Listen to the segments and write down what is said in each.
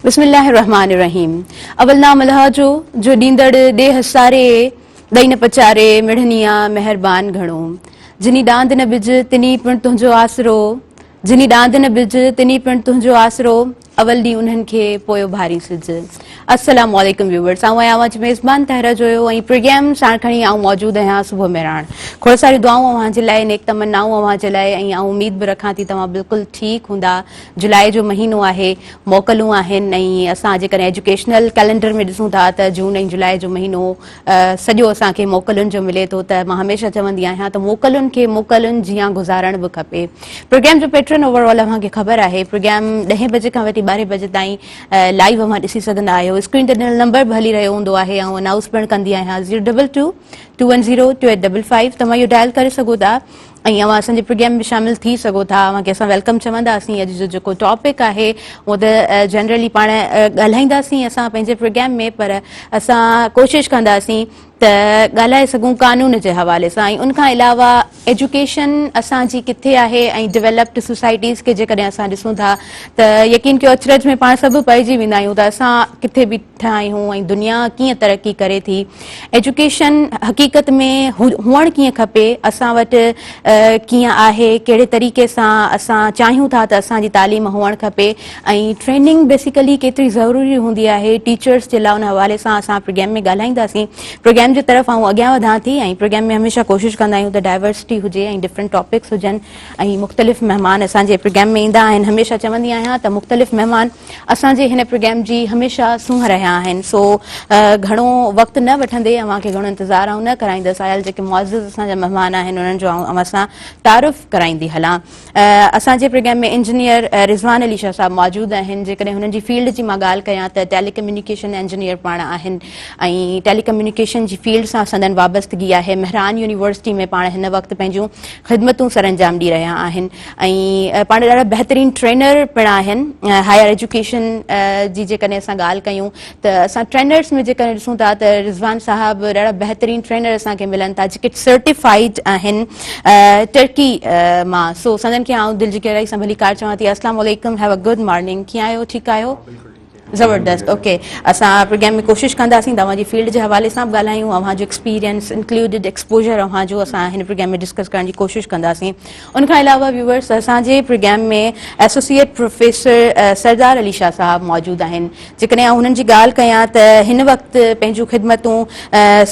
بسم الله الرحمٰن الرحيم اول نام الله جو، جو ڏيندڙ ڏيهه ساري، ڏئي نه پچاري، مڙهني آ مهربان گهڻو. جني ڏاند نه ٻج، تني پڻ تنهنجو آسرو، جني ڏاند نه ٻج، تني پڻ تنهنجو آسرو، اول ڏينهن انهن کي پوء اڀارين سج. السلام عليڪم ويورز، آئون آهيان اوهان جي ميزبان طاهره جويو ۽ پروگرام ساڻ کڻي آئون موجود آهيان صبح مهراڻ. کوڙ ساريون دعائون اوهان جي لاء، نيڪ تمنائون اوهان جي لاء ۽ آئون اميد به رکان ٿي توهان بلڪل ٺيڪ هوندا. جولاء جو مهينو آهي، موڪلون آهن ۽ اسان جيڪڏهن ايجوڪيشنل ڪئلينڊر ۾ ڏسون ٿا ته جون ۽ جولاء جو مهينو سڄو اسان کي موڪلن جو ملي ٿو ته مان هميشه چوندي آهيان ته موڪلن کي موڪلن جيان گذارڻ به کپي. پروگرام جو پيٽرن اوور آل اوهان کي خبر آهي. پروگرام ڏهين بجي کان وٺي ٻارهين بجي تائين لائيو اوهان ڏسي سگهندا آهيو. اسڪرين تي ڏنل نمبر به هلي رهيو هوندو آهي. آئون انائونس پڻ ڪندي آهيان zero double two two one zero two eight double five توهان اهو ڊائل ڪري سگهو ٿا ۽ اوهان اسان جي پروگرام ۾ شامل ٿي سگهو ٿا. اوهان کي اسان welcome چونداسين. اڄ جو جيڪو ٽاپڪ آهي اهو ته جنرلي پاڻ ڳالهائينداسين اسان پنهنجي پروگرام ۾ پر اسان ڪوشش ڪنداسين ته ڳالهائي سگهون قانون جي حوالي سان ۽ ان کان علاوه ايجوڪيشن اسان جي ڪٿي آهي ۽ ڊولپڊ سوسائٽيز کي جيڪڏهن اسان ڏسون ٿا ته يقين ڪيو اچرج ۾ پاڻ سڀ پئجي ويندا آهيون ته اسان ڪٿي بيٺا آهيون ۽ دنيا ڪيئن ترقي ڪري ٿي. ايجوڪيشن حقيقت ۾ هئڻ ڪيئن کپي، اسان وٽ ڪيئن آهي، ڪهڙي طريقي سان اسان چاهيون ٿا ته اسان جي تعليم هئڻ کپي ۽ ٽريننگ بيسيڪلي ڪيتري ضروري هوندي آهي ٽيچرس جي لاء ان حوالي سان اسان پروگرام ۾ ڳالهائينداسين. پروگرام جي طرف آئون اڳيان وڌان ٿي ۽ پروگرام ۾ هميشه ڪوشش ڪندا آهيون ته ڊائيورسٽي هجي ۽ ڊفرنٽ ٽاپڪس هجن ۽ مختلف مهمان اسان جي پروگرام ۾ ايندا آهن. هميشه چوندي آهيان ته مختلف مهمان اسان جي هن پروگرام جي هميشه سونهن رهيا آهن سو گهڻو وقت نه وٺندي اوهان کي گهڻو انتظار آئون نه ڪرائيندس. آيل جيڪي معزز اسان جا مهمان آهن انهن جو آئون اوهان سان تعارف ڪرائيندي هلان. اسان جي پروگرام ۾ انجنيئر رضوان علي شاهه صاحب موجود آهن. جيڪڏهن هنن جي فيلڊ جي مان ڳالهه ڪيان ته ٽيلي ڪميونيڪيشن انجنيئر پاڻ آهن ۽ ٽيلي ڪميونيڪيشن جي فيلڊ سان سندن وابستگي آهي. مهراڻ يونيورسٽي ۾ پاڻ هن وقت پنهنجون خدمتون سرانجام ڏئي رهيا آهن ۽ پاڻ ڏاڍا بهترين ٽرينر پڻ آهن. هائر ايجوڪيشن جي جيڪڏهن اسان ڳالهه ڪيون ته اسان ٽرينرز ۾ جيڪڏهن ڏسون ٿا ته رضوان صاحب ڏاڍا بهترين ٽرينر اسان کي ملن ٿا جيڪي سرٽيفائيڊ آهن ٽرڪي مان. سو سندن کي آئون دل جي گهرائي سان ڀليڪار چوان ٿي. السلام عليڪم، have a good morning. ڪيئن آهيو؟ ٺيڪ آهيو؟ زبردست. اوڪي اسان پروگرام ۾ ڪوشش ڪنداسين ته اوهان جي فيلڊ جي حوالي سان به ڳالهايون، اوهان جو ايڪسپيرينس انڪلوڊيڊ ايڪسپوجر اوهان جو اسان هن پروگرام ۾ ڊسڪس ڪرڻ جي ڪوشش ڪنداسين. ان کان علاوه ويورس اسان جي پروگرام ۾ ايسوسيئيٽ پروفيسر سردار علي شاهه صاحب موجود آهن. جيڪڏهن آئون هنن جي ڳالهه ڪيان ته هن وقت پنهنجون خدمتون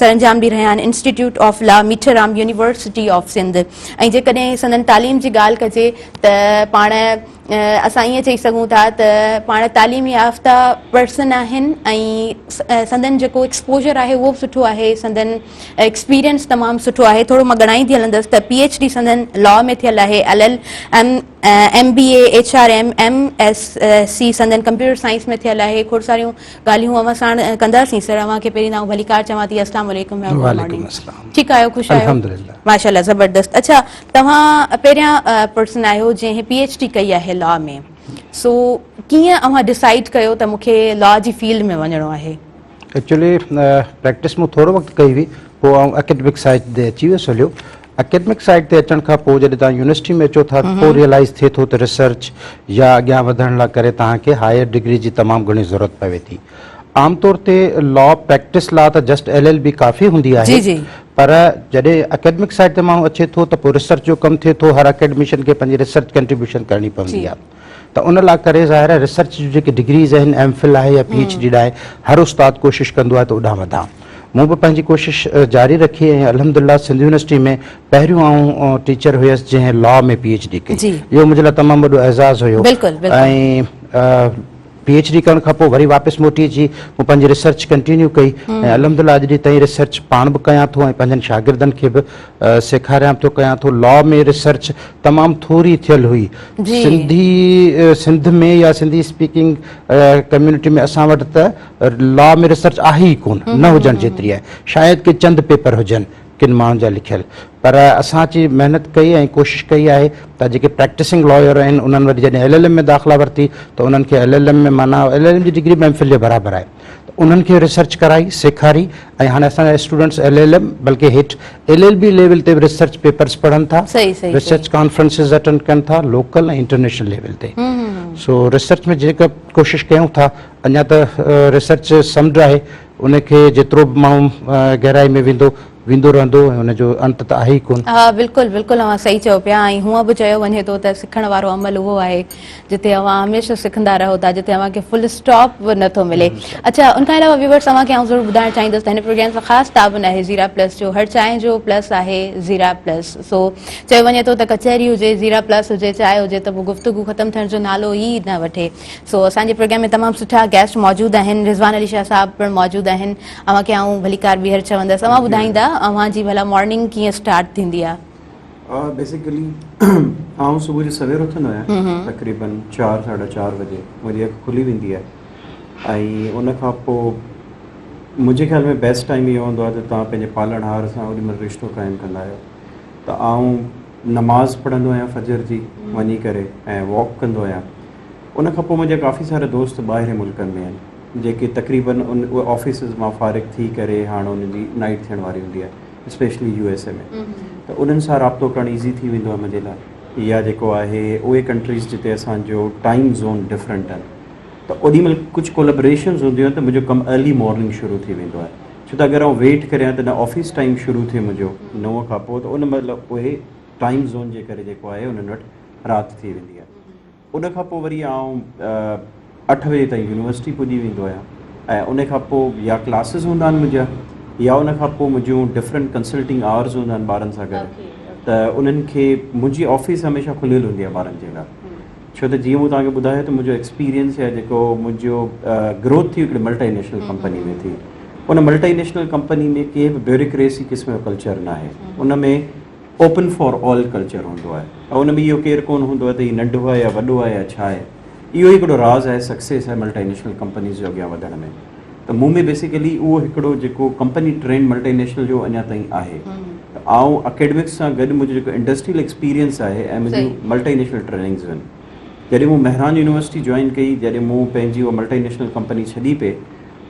سرانجام ڏئي رهيا آهن institute of law Mithiram university of Sindh ۽ جيڪڏهن سندن تعليم جي ڳالهه ڪجي ته پاڻ اسان ائين چئي سگهون ٿا ته پاڻ تعليم يافته پرسن آهن ۽ سندن جيڪو ايڪسپوجر آهي اهو به سٺو آهي، سندن ايڪسپيرينس تمام سٺو آهي. ٿورو مان ڳڻائيندي هلندس ته پي ايڇ ڊي سندن لا ۾ ٿيل آهي، L L M, M B A, H R M, M S C سندن ڪمپيوٽر سائنس ۾ ٿيل آهي. کوڙ ساريون ڳالهيون اوهان ساڻ ڪنداسين. سر اوهان کي پهرين آئون ڀليڪار چوان ٿي. السلام عليڪم. وعليڪم السلام. ٺيڪ آهيو؟ خوش آهيو؟ الحمدلله. ماشاءالله زبردست. اڇا توهان پهريان پرسن آهيو جنهن پي ايڇ ڊي ڪئي آهي لا ۾، سو ڪيئن اوهان ڊسائيڊ ڪيو ته مون کي لا جي فيلڊ ۾ وڃڻو آهي؟ ايڪچولي پريڪٽس مون ٿورو وقت ڪئي هئي پوء آئون اڪيڊمڪ سائيڊ تي اچي ويس هليو. اڪيڊمڪ سائيڊ تي اچڻ کان پوء جڏهن توهان يونيورسٽي ۾ اچو ٿا پوء ريئلائز ٿئي ٿو ته ريسرچ يا اڳيان وڌڻ لاء ڪري توهان کي هائير ڊگري جي تمام گهڻي ضرورت پوي ٿي. عام طور تي لا پريڪٽس لا ته جسٽ ايل ايل بي ڪافي هوندي آهي پر جڏهن اڪيڊمڪ سائيڊ تي ماڻهو اچي ٿو ته پوء ريسرچ جو ڪم ٿئي ٿو، هر اڪيڊميشن کي پنهنجي ريسرچ ڪنٽريبيوشن ڪرڻي پوندي آهي ته ان لا ڪري ظاهر آهي ريسرچ جون جيڪي ڊگريز آهن ايم فل آهي يا پي ايڇ ڊي آهي هر استاد ڪوشش ڪندو آهي ته اوڏانهن وڌان. مون به پنهنجي ڪوشش جاري رکي ۽ الحمدلله سنڌ يونيورسٽي ۾ پهريون آئون ٽيچر هيس جنهن لا ۾ پي ايڇ ڊي ڪئي. اهو منهنجي لاء تمام وڏو اعزاز هيو ۽ پي ايڇ ڊي ڪرڻ کان پوء وري واپس موٽي اچي مون پنهنجي ريسرچ ڪنٽينيو ڪئي ۽ الحمدلله اڄ ڏينهن تائين ريسرچ پاڻ به ڪيان ٿو ۽ پنهنجن شاگردن کي به سيکاريان ٿو ڪيان ٿو. لا ۾ ريسرچ تمام ٿوري ٿيل هئي سنڌي سنڌ ۾ يا سنڌي اسپيڪنگ ڪميونٽي ۾ اسان وٽ ته لا ۾ ريسرچ آهي ئي ڪونه، نه هجڻ جيتري آهي، شايد ڪي چند پيپر هجن ڪن ماڻهن جا لکيل، پر اسان اچي محنت ڪئي ۽ ڪوشش ڪئي آهي ته جيڪي پريڪٽسنگ لائر آهن انهن وري جڏهن ايل ايل ايم ۾ داخلا ورتي ته انهن کي ايل ايل ايم ۾ معنيٰ ايل ايل ايم جي ڊگري به ايم فل جي برابر آهي ته انهن کي ريسرچ ڪرائي سيکاري ۽ هاڻي اسان جا اسٽوڊنٽس ايل ايل ايم بلڪه هيٺ ايل ايل بي ليول تي به ريسرچ پيپرز پڙهن ٿا ريسرچ ڪانفرنسز اٽينڊ ڪن ٿا لوڪل ۽ انٽرنيشنل ليول تي سو ريسرچ ۾ جيڪا ڪوشش ڪيون ٿا اڃا ته ريسرچ سمنڊ آهي ان کي جيترو به ماڻهو گهرائي ۾ ويندو ويندو رهندو ۽ ان جو انت ته آهي ئي ڪونه. ها بلڪل بلڪل اوهان صحيح چئو پيا ۽ هونء به چيو وڃي ٿو ته سکڻ وارو عمل اهو آهي جتي اوهان هميشه سکندا رهو ٿا جتي اوهان کي فل اسٽاپ به نه ٿو ملي. اڇا ان کان علاوه ويورس اوهان کي آئون ضرور ٻڌائڻ چاهيندس ته هن پروگرام سان خاص تعاون آهي زيرا پلس جو هر چانهه جو پلس آهي زيرا پلس سو چيو وڃي ٿو ته ڪچهري هجي زيرا پلس هجي چانهه هجي ته پوء گفتگو ختم ٿيڻ جو نالو ئي نه وٺي سو اسان جي پروگرام ۾ تمام سٺا گيسٽ موجود آهن رضوان علي شاهه صاحب پڻ موجود آهن اوهان کي آئون ڀليڪار ٻيهر چوندس اوهان ٻڌائيندا اوهان جي ڀلا مارننگ ڪيئن اسٽارٽ ٿيندي آهي. بيسيڪلي آئون صبح جو سوير اٿندو آهيان تقريبن چار ساڍا چار بجي منهنجي اک کلي ويندي آهي ۽ ان کان پوء منهنجي خيال ۾ بيسٽ ٽائيم اهو هوندو آهي ته توهان پنهنجي پالڻهار سان اوڏي مهل رشتو قائم ڪندا آهيو ته آئون نماز پڙهندو آهيان فجر جي وڃي ڪري ۽ واڪ ڪندو آهيان ان کان پوء منهنجا ڪافي سارا دوست ٻاهرين ملڪن ۾ آهن جيڪي تقريبن ان اهي آفيسز مان فارغ ٿي ڪري هاڻ انهن جي نائيٽ ٿيڻ واري هوندي آهي اسپيشلي يو ايس اي ۾ ته انهن سان رابطو ڪرڻ ايزي ٿي ويندو آهي منهنجي لاء يا جيڪو آهي اهي ڪنٽريز جتي اسان جو ٽائيم زون ڊفرنٽ آهن ته اوڏي مهل ڪجهه ڪولابريشنز هونديون آهن ته منهنجو ڪم ارلي مارننگ شروع ٿي ويندو آهي ڇو ته اگر آئون ويٽ ڪريان ته نه آفيس ٽائيم شروع ٿئي منهنجو نو کان پوء ته ان مهل اهي ٽائيم زون جي ڪري جيڪو آهي انهن وٽ رات ٿي ويندي آهي ان کان پوء وري آئون اٺ بجي تائين يونيورسٽي پڄي ويندو آهيان ۽ ان کان پوء يا ڪلاسز هوندا آهن منهنجا يا ان کان پوء منهنجون ڊفرنٽ ڪنسلٽنگ آورز هوندا آهن ٻارن سان گڏ ته انهن کي منهنجي آفيس هميشه کليل هوندي آهي ٻارن جي لاء ڇو ته جيئن مون توهان کي ٻڌايو ته منهنجو ايڪسپيرينس يا جيڪو منهنجو گروٿ ٿي هڪڙي ملٽي نيشنل ڪمپني ۾ ٿي ان ملٽي نيشنل ڪمپني ۾ ڪنهن به بيوروڪريسي قسم جو ڪلچر ناهي ان ۾ اوپن فار آل ڪلچر هوندو آهي ۽ ان ۾ اهو ڪير ڪونه هوندو آهي ته هي ننڍو آهي يا وڏو آهي يا ڇا آهي اهو ئي هڪڙو راز آهي سڪسيس آهي ملٽي نيشنل ڪمپنيز جو اڳيان وڌڻ ۾ ته مون ۾ بيسيڪلي اهو هڪڙو جيڪو ڪمپني ٽرينڊ ملٽي نيشنل جو اڃا تائين آهي ته آئون اڪيڊمڪس سان گڏ منهنجو جيڪو انڊسٽريل ايڪسپيرينس آهي ۽ منهنجون ملٽي نيشنل ٽريننگز آهن جڏهن مون مهراڻ يونيورسٽي جوائن ڪئي جڏهن مون پنهنجي اها ملٽي نيشنل ڪمپني ڇڏي پئي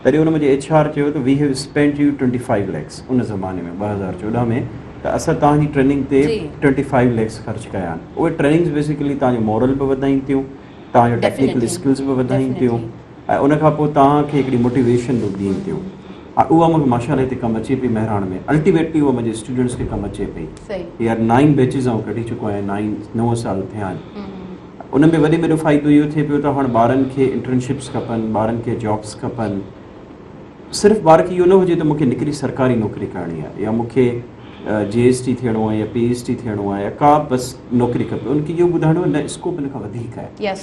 تڏهن ان منهنجي ايڇ آر چيو ته we have spent you 25 lakhs ان زماني ۾ 2014 ۾ ته اسان توهان جي ٽريننگ تي 25 ليکس خرچ ڪيا آهن اهي ٽريننگز بيسيڪلي توهان جو مورل به وڌائين ٿيون توهان جو ٽيڪنيڪل اسڪلز به وڌائين ٿيون ۽ ان کان پوء توهان کي هڪڙي موٽيويشن به ڏين ٿيون ۽ اها مونکي ماشاء الله هتي ڪم اچي پئي مهراڻ ۾ الٽيميٽلي اها منهنجي اسٽوڊنٽس کي ڪم اچي پئي يار نائن بيچز آئون ڪڍي چڪو آهيان نائن نو سال ٿيا آهن ان ۾ وڏي ۾ وڏو فائدو اهو ٿئي پيو ته هاڻ ٻارن کي انٽرنشپس کپن، ٻارن کي جابس کپن، صرف ٻار کي اهو نه هجي ته مون کي نڪري سرڪاري نوڪري ڪرڻي آهي يا مون کي جي ايس ٽي ٿيڻو آهي يا پي ايس ٽي ٿيڻو آهي يا ڪا بس نوڪري کپي ان کي اهو ٻڌائڻو نه اسڪوپ ان کان وڌيڪ آهي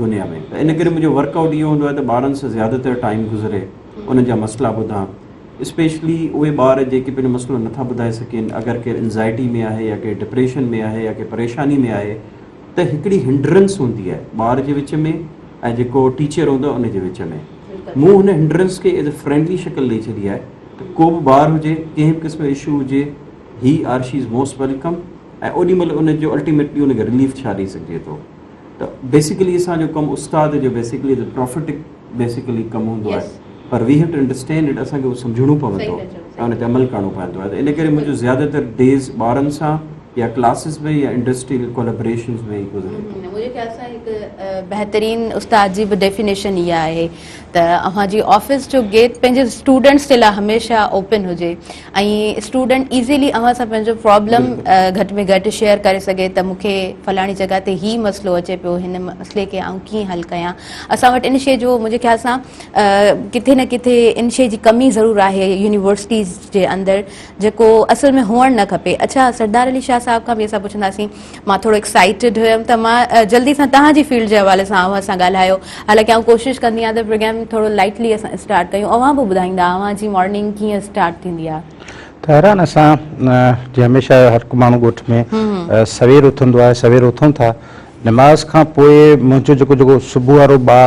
دنيا ۾ ته ان ڪري منهنجو ورڪ آئوٽ اهو هوندو آهي ته ٻارن سان زياده تر ٽائيم گذري انهن جا مسئلا ٻڌان اسپيشلي اهي ٻار جيڪي پنهنجو مسئلو نٿا ٻڌائي سگهن اگر ڪير انزائٽي ۾ آهي يا ڪير ڊپريشن ۾ آهي يا ڪير پريشاني ۾ آهي ته هڪڙي هنڊرنس هوندي آهي ٻار جي وچ ۾ ۽ جيڪو ٽيچر هوندو آهي ان جي وچ ۾ مون هن هنڊرنس کي ايز اي فرينڊلي شڪل ڏئي ڇڏي آهي ته ڪو به ٻار هجي ڪنهن به قسم جو اشو هجي he or she is most welcome ۽ اوڏي مهل ان جو الٽيميٽلي ان کي رليف ڇا ڏئي سگهجي ٿو ته بيسيڪلي اسان جو ڪم استاد جو بيسيڪلي از پروفيٽڪ بيسيڪلي ڪم هوندو آهي پر we have to understand it اسان کي اهو سمجهڻو پوندو ۽ ان تي عمل ڪرڻو پوندو آهي ته ان ڪري منهنجو زياده تر ڊيز ٻارن سان يا ڪلاسز ۾ يا انڊسٽريل ڪولابريشنز ۾ ئي گذري ٿو. منهنجي خيال سان هڪ بهترين استاد جي به ڊيفينيشن اها آهي ته اوهان جي آفيس جو گيٽ پنهنجي اسٽوڊنٽس جي لاء هميشه اوپن هجي ۽ اسٽوڊنٽ ايزيلي اوهان سان پنهنجو پرابلم گهٽ ۾ گهٽ شيئر ڪري سگهي ته مون کي فلاڻي جڳهه تي هي مسئلو اچي پيو هن مسئلي کي آئون ڪيئن حل ڪيان اسان وٽ ان شيء جو منهنجي خيال سان ڪٿي نه ڪٿي ان شيء جي ڪمي ضرور آهي يونيورسٽيز جي اندر جيڪو اصل ۾ هئڻ نه کپي. اڇا سردار علي شاهه صاحب کان به اسان پڇنداسين. مان ٿورو ايڪسائيٽيڊ هيم ته مان جلدي سان توهان جي فيلڊ جي حوالي سان اوهان سان ڳالهايو. حالانڪه آئون ڪوشش ڪندي آهيان ته پروگرام ٿورو لائيٽلي اسان اسٽارٽ ڪيون. اوهان به ٻڌائيندا اوهان جي مارننگ ڪيئن اسٽارٽ ٿيندي آهي؟ ته حيران اسان جي هميشه هر ڪو ماڻهو ڳوٺ ۾ سوير اٿندو آهي سوير اٿون ٿا نماز کان پوء منهنجو جيڪو جيڪو صبح وارو با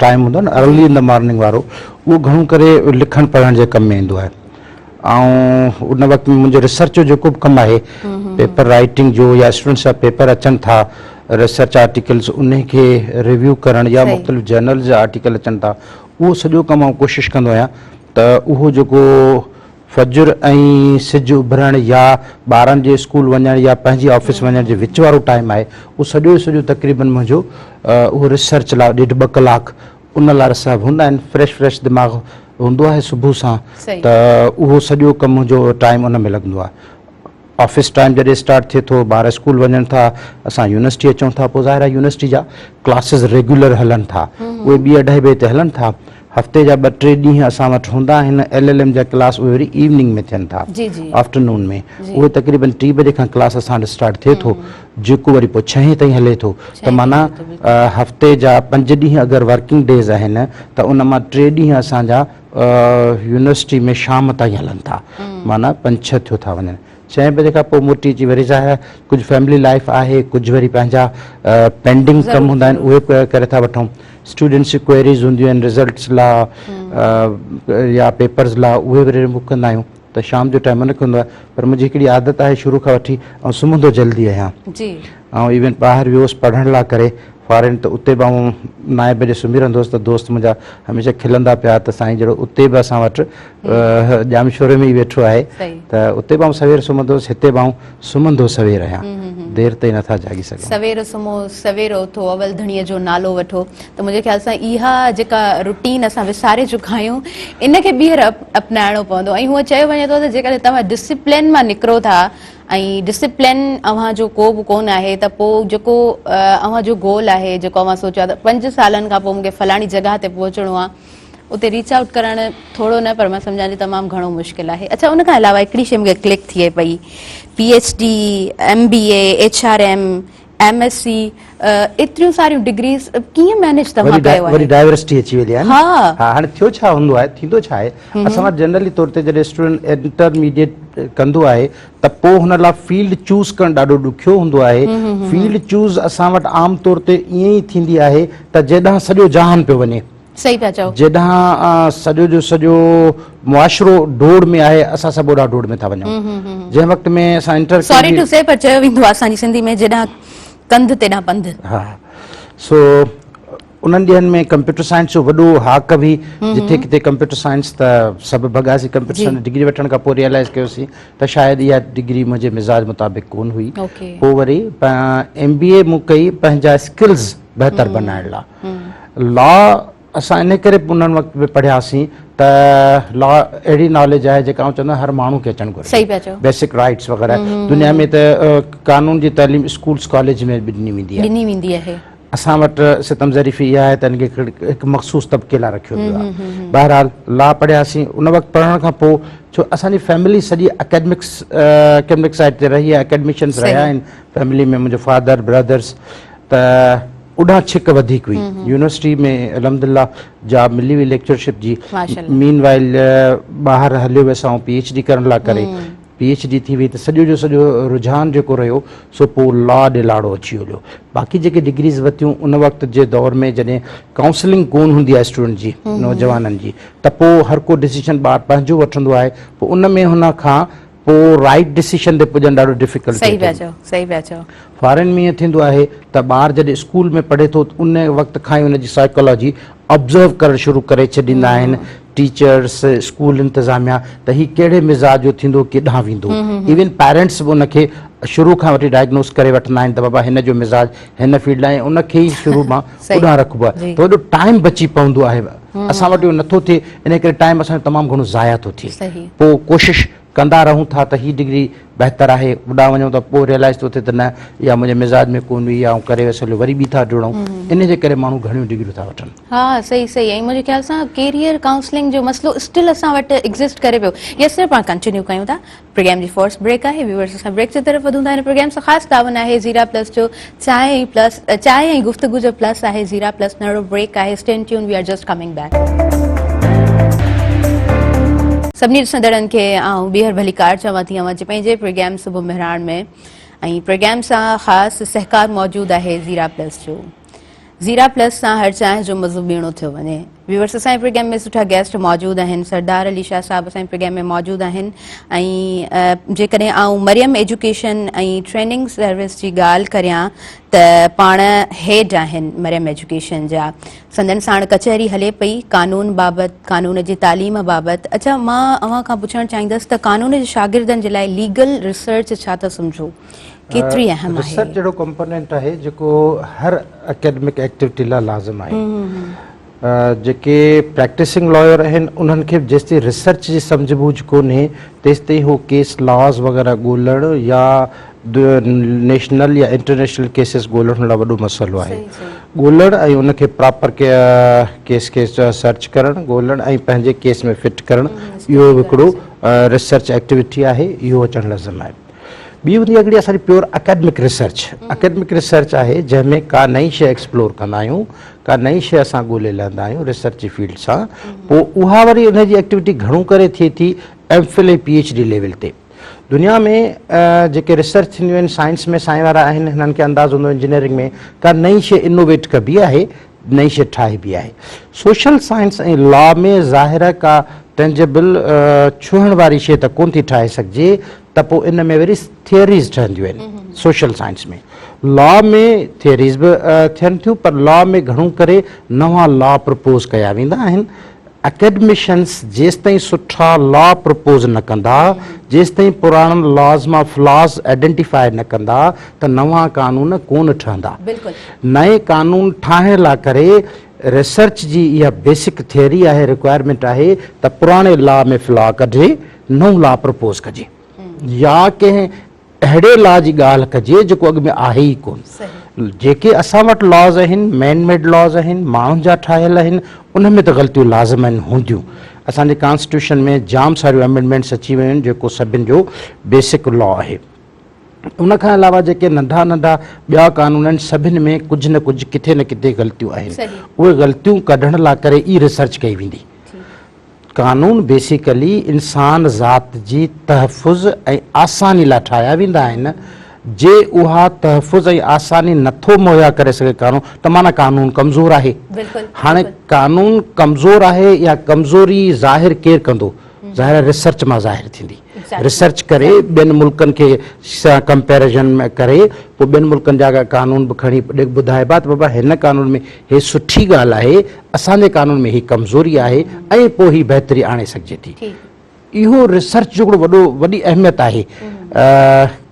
ٽائيم هوندو آهي نه ارلي ان the morning وارو اهو گهڻو ڪري لکڻ پڙهڻ جي ڪم ۾ ايندو آهي آئون ان وقت ۾ منهنجو ريسرچ جو جيڪو به ڪم آهي پيپر رائيٽنگ جو يا اسٽوڊنٽس جا پيپر اچن ٿا ريسرچ آرٽيڪلز انهي کي ريويو ڪرڻ يا مختلف جرنلز جا آرٽيڪل اچن ٿا اهو سڄو ڪم آئون ڪوشش ڪندو آهيان ته اهو جيڪو فجر ۽ سج اڀرڻ يا ٻارن جي اسڪول وڃڻ يا پنهنجي آفيس وڃڻ جي وچ وارو ٽائيم آهي اهو سڄو جو سڄو تقريبن منهنجو اهو ريسرچ لاء ڏيڍ ٻه ڪلاڪ ان لاء صاحب هوندا آهن فريش فريش دماغ هوندو آهي صبح سان ته اهو سڄو ڪم منهنجو ٽائيم ان ۾ لڳندو آهي آفيس ٽائيم جڏهن اسٽارٽ ٿئي ٿو ٻار اسڪول وڃن ٿا اسان يونيورسٽي اچون ٿا پوء ظاهر آهي يونيورسٽي جا ڪلاسز ريگيولر هلن ٿا اهي ٻي اڍائي بجي تي هلن ٿا هفتي جا ٻه ٽي ڏينهن اسان وٽ هوندا آهن ايل ايل ايم جا ڪلاس اهي وري ايوننگ ۾ ٿين ٿا آفٽرنون ۾ اهي تقريبن ٽي بجي کان ڪلاس اسان وٽ اسٽارٽ ٿئي ٿو جيڪو وري پوء ڇهين تائين هلي ٿو ته معنيٰ هفتي جا پنج ڏينهن اگر ورڪنگ ڊيز آهن ته ان مان ٽي ڏينهن اسان جا يونيورسٽي ۾ شام تائين هلن ٿا معنيٰ پنج ڇهه ٿيو ٿا وڃن ڇهين بجي کان پوء موٽي اچي وري ظاهر آهي ڪجهه فيملي لائف آهي ڪجهه وري پنهنجا پينڊنگ ڪم هوندا آهن اهي به ڪري ٿا وٺون اسٽوڊنٽس جي ڪوئريز هونديون آهن رزلٽس لا يا پيپرز لا اهي وري ريموو ڪندا آهيون ته شام جو ٽائيم ان کي هوندو آهي پر منهنجي هڪڙي عادت آهي شروع کان وٺي آئون سمهندو جلدي آهيان آئون ايون ٻاهر ويو هوس پڙهڻ لا ڪري فارين ته اتي به آئون نائين بجي سمهي رهندو هوس ته دوست منهنجا هميشه کلندا پيا ته سائين جهڙو اتي به اسان وٽ ڄامشوري ۾ ئي ويٺو آهي ته اتي به آئون سوير سمهندو هوس هتي به آئون سمهندو سوير آهيان دير تائين نٿا جاڳي سگهون. سوير سمهو سوير اٿو اول ڌڻيء جو نالو وٺو ته منهنجي خيال سان اها جيڪا روٽين اسان وساري چڪا آهيون ان کي ٻيهر اپنائڻو پوندو ۽ هونء چيو وڃي ٿو ته جيڪڏهن توهان ڊسيپلين مان نڪرو ٿا ۽ ڊسيپلين اوهان جو ڪو به ڪونه آهي ته پوء جيڪو اوهان جو گول آهي جيڪو اوهان سوچيو آهي ته پنج سالن کان پوء مون کي فلاڻي جڳهه تي پهچڻو آهي اتي ريچ آئوٽ ڪرڻ ٿورو نه پر مان سمجهان ٿي تمام گهڻو مشڪل آهي اڇا ان کان علاوه هڪڙي شيء مون کي ڪلڪ ٿئي پئي P H D M B A H R M M S C ايتريون ساريون ڊگريز ڪيئن مينيج توهان ڪيو آهي؟ وري ڊائيورسٽي اچي ويندي آهي نه ها هاڻي ٿيو ڇا هوندو آهي ٿيندو ڇا آهي اسان وٽ جنرلي طور تي جڏهن اسٽوڊنٽ انٽرميڊيٽ ڪندو آهي ته پوء هن لاء فيلڊ چوز ڪرڻ ڏاڍو ڏکيو هوندو آهي فيلڊ چوز اسان وٽ عام طور تي ائين ئي ٿيندي آهي ته جيڏانهن سڄو جهان پيو وڃي صحيح پيا چئو. جيڏانهن سڄو جو سڄو معاشرو ڊوڙ ۾ آهي اسان سڀ اوڏانهن ڊوڙ ۾ ٿا وڃون جنهن وقت ۾ اسان انٽر سوري ٽو سي پر چيو ويندو آهي اسان جي سنڌي ۾ جيڏانهن ڪنڌ تيڏانهن پنڌ. ها سو انهن ڏينهن ۾ ڪمپيوٽر سائنس جو وڏو هاڪ هئي جٿي ڪٿي ڪمپيوٽر سائنس ته سڀ ڀڳاسين ڪمپيوٽر سائنس ڊگري وٺڻ کان پوء ريئلائز ڪيوسين ته شايد اها ڊگري منهنجي مزاج مطابق ڪون هئي پوء وري ايم بي اي مون ڪئي پنهنجا اسڪلز بهتر بنائڻ لاء لا اسان ان ڪري به انهن وقت به پڙهياسين ته لا اهڙي ناليج آهي جيڪا آئون چوندو آهيان هر ماڻهو کي اچڻ گهرجي صحيح پيا چئو بيسڪ رائٽس وغيره دنيا ۾ ته قانون جي تعليم اسڪولس ڪاليج ۾ به ڏني ويندي آهي ڏني ويندي آهي اسان وٽ ستم ظريفي اها آهي ته ان کي هڪ مخصوص طبقي لاء رکيو ويو آهي بهرحال لا پڙهياسين ان وقت پڙهڻ کان پوء ڇو اسان جي فيملي سڄي اڪيڊمڪس اڪيڊمڪ سائيڊ تي رهي آهي اڪيڊميشنس رهيا آهن فيملي ۾ منهنجو فادر برادرس ته اوڏانهن ڇڪ وڌيڪ هئي يونيورسٽي ۾ الحمدلله جاب ملي وئي ليڪچرشپ جي مين وائل ٻاهر هليو ويس آئون پي ايڇ ڊي ڪرڻ لاء ڪري پي ايڇ ڊي ٿي وئي ته سڄو جو سڄو رجحان جيڪو رهيو سو پوء لا ڏي لاڙو اچي ويو باقي جيڪي ڊگريز ورتيون ان وقت جي دور ۾ جڏهن ڪائونسلنگ ڪون هوندي آهي اسٽوڊنٽ جي نوجوانن جي ته پوء هر ڪو ڊسيشن ٻار پنهنجو وٺندو آهي پوء ان ۾ هن کان پوء رائيٽ ڊسيشن تي پڄڻ ڏاڍو ڊفيڪلٽ صحيح پيا چئو صحيح پيا چئو. فارين ۾ ائين ٿيندو آهي ته ٻار جڏهن اسڪول ۾ پڙهي ٿو ته ان وقت کان ئي ان جي سائيڪالاجي آبزرو ڪرڻ شروع ڪري ڇڏيندا آهن ٽيچرس اسڪول انتظاميا ته هي ڪهڙي مزاج جو ٿيندو ڪيڏانهن ويندو ايون پيرنٽس به ان کي شروع کان وٺي ڊائگنوز ڪري وٺندا آهن ته بابا هن جو مزاج هن فيلڊ لاء ان کي ئي شروع مان اوڏانهن رکبو آهي ته وڏو ٽائيم بچي پوندو آهي اسان وٽ اهو نٿو ٿئي ان ڪري ٽائيم اسان جو تمام گهڻو ضايع ٿو ٿئي پوء ڪوشش ڪندا رهون ٿا ته هي ڊگري بهتر آهي اوڏانهن وڃون ته پوء ريئلائز ٿو ٿئي ته نه اها منهنجي مزاج ۾ ڪونه هئي آئون ڪري ويس هليو وري ٻي ٿا ڊوڙون ان جي ڪري ماڻهو گهڻيون ڊگريون ٿا وٺن. ها صحيح صحيح ۽ منهنجي خيال سان ڪيريئر ڪائونسلنگ جو مسئلو اسٽل اسان وٽ ايگزسٽ ڪري پيو يس سر پاڻ ڪنٽينيو ڪيون ٿا پروگرام جي فورس بريڪ آهي ويورز اسان بريڪ جي طرف وڌون ٿا هن پروگرام سان خاص تعاون آهي زيرا پلس جو چانهه ۽ پلس چانهه ۽ گفتگو جو پلس آهي زيرا پلس نڙو بريڪ آهي stay tune we are just coming back. سڀني ڏسندڙن کي آئون ٻيهر ڀليڪار چوان ٿي اوهان جي پنهنجي پروگرام صبح مهراڻ ۾ ۽ پروگرام سان خاص سهڪار موجود آهي زيرا پلس جو زيرا پلس سان هر چانهه جو مزو ٻيڻو ٿيو وڃي. ويورس اسان جي پروگرام ۾ سٺا گيسٽ موجود آهن سردار علي شاهه صاحب اسان جي پروگرام ۾ موجود آهن ۽ جيڪڏهن آئون مريم ايجوڪيشن ۽ ٽريننگ سروس جي ڳالهه ڪريان ته پاڻ هيڊ آهن مريم ايجوڪيشن جا سندن ساڻ ڪچهري هلي پئي قانون بابت قانون جي تعليم بابت اڇا مان اوهان کان پڇڻ چاهيندس ته قانون جي شاگردن جي لاء ليگل ريسرچ ڇا ٿا سمجهو ڪيتري اهم آهي؟ ريسرچ اهڙو ڪمپونينٽ آهي جيڪو هر اڪيڊمڪ ايڪٽيوٽي لاء لازم آهي. جيڪي پريڪٽسنگ لائر آهن انهن کي به جيستائين ريسرچ جي سمجهه ٻوجهه ڪونهي تيستائين هو ڪيس لاز وغيره ڳولڻ يا نيشنل يا انٽرنيشنل ڪيسز ڳولڻ لاء وڏو مسئلو آهي. ڳولڻ ۽ ان کي پراپر ڪيس کي سرچ ڪرڻ ڳولڻ ۽ پنهنجي ڪيس ۾ فٽ ڪرڻ اهو هڪڙو ريسرچ ايڪٽيوٽي آهي اهو اچڻ لازم آهي. ٻي هوندي آهي هڪڙي اسان جي pure academic research academic research آهي جنهن ۾ ڪا نئين شيء ايڪسپلور ڪندا آهيون ڪا نئين شيء اسان ڳولي لهندا آهيون ريسرچ جي فيلڊ سان پوء اها وري ان جي ايڪٽيوٽي گهڻو ڪري ٿئي ٿي M Phil ۽ P H D level تي دنيا ۾ جيڪي ريسرچ ٿينديون آهن سائنس ۾ سائين وارا آهن هنن کي انداز هوندو انجنيئرنگ ۾ ڪا نئين شيء انوويٽ ڪبي آهي نئين شيء ٺاهبي آهي. سوشل سائنس ۽ لا ۾ ظاهر آهي ڪا ٽينجبل ڇهڻ واري شيء ته ڪونه ٿي ٺاهي سگهجي ته پوء ان ۾ وري ٿيئريز ٺهنديون آهن سوشل سائنس ۾. لا ۾ ٿيئريز به ٿين ٿيون پر لا ۾ گهڻو ڪري نوان لا پرپوز ڪيا ويندا آهن. اڪيڊميشنس جيستائين سٺا لا پرپوز نه ڪندا، جيستائين پراڻن لاز مان فلاز آئيڊينٽيفائي نه ڪندا ته نوان قانون ڪونه ٺهندا. نئين قانون ٺاهڻ لا ڪري ريسرچ جي اها بيسڪ ٿيئري آهي، رڪوائرمينٽ آهي ته پراڻي لا ۾ فلا ڪڍي نئون لا پرپوز ڪجي يا ڪنهن اهڙي لا جي ڳالهه ڪجي جيڪو اڳ ۾ آهي ئي ڪونه. جيڪي اسان وٽ لاز آهن، مين ميڊ لاز آهن، ماڻهن جا ٺاهيل آهن، ان ۾ ته غلطيون لازم آهن هونديون. اسان جي ڪانسٽيٽيوشن ۾ جام ساريون امينڊمينٽس اچي ويون آهن جيڪو سڀن جو بيسڪ لا آهي. ان کان علاوه جيڪي ننڍا ننڍا ٻيا قانون آهن سڀن ۾ ڪجهه نه ڪجهه ڪٿي نه ڪٿي غلطيون آهن. اهي غلطيون ڪڍڻ لا ڪري ئي ريسرچ ڪئي ويندي. قانون بيسيڪلي انسان ذات جي تحفظ ۽ آساني لاء ٺاهيا ويندا آهن، جي اها تحفظ ۽ آساني نٿو مهيا ڪري سگهي قانون ته معنيٰ قانون ڪمزور آهي. هاڻي قانون ڪمزور آهي يا ڪمزوري ظاهر ڪير ڪندو؟ ظاهر آهي ريسرچ مان ظاهر ٿيندي. ريسرچ ڪري ٻين ملڪن کي سان ڪمپيريزن ڪري پوء ٻين ملڪن جا قانون به کڻي ٻڌائبا ته بابا هن قانون ۾ هي سٺي ڳالهه آهي اسان جي قانون ۾ هي ڪمزوري آهي ۽ پوء هي بهتري آڻي سگهجي ٿي. اهو ريسرچ جو هڪڙو وڏو وڏي اهميت آهي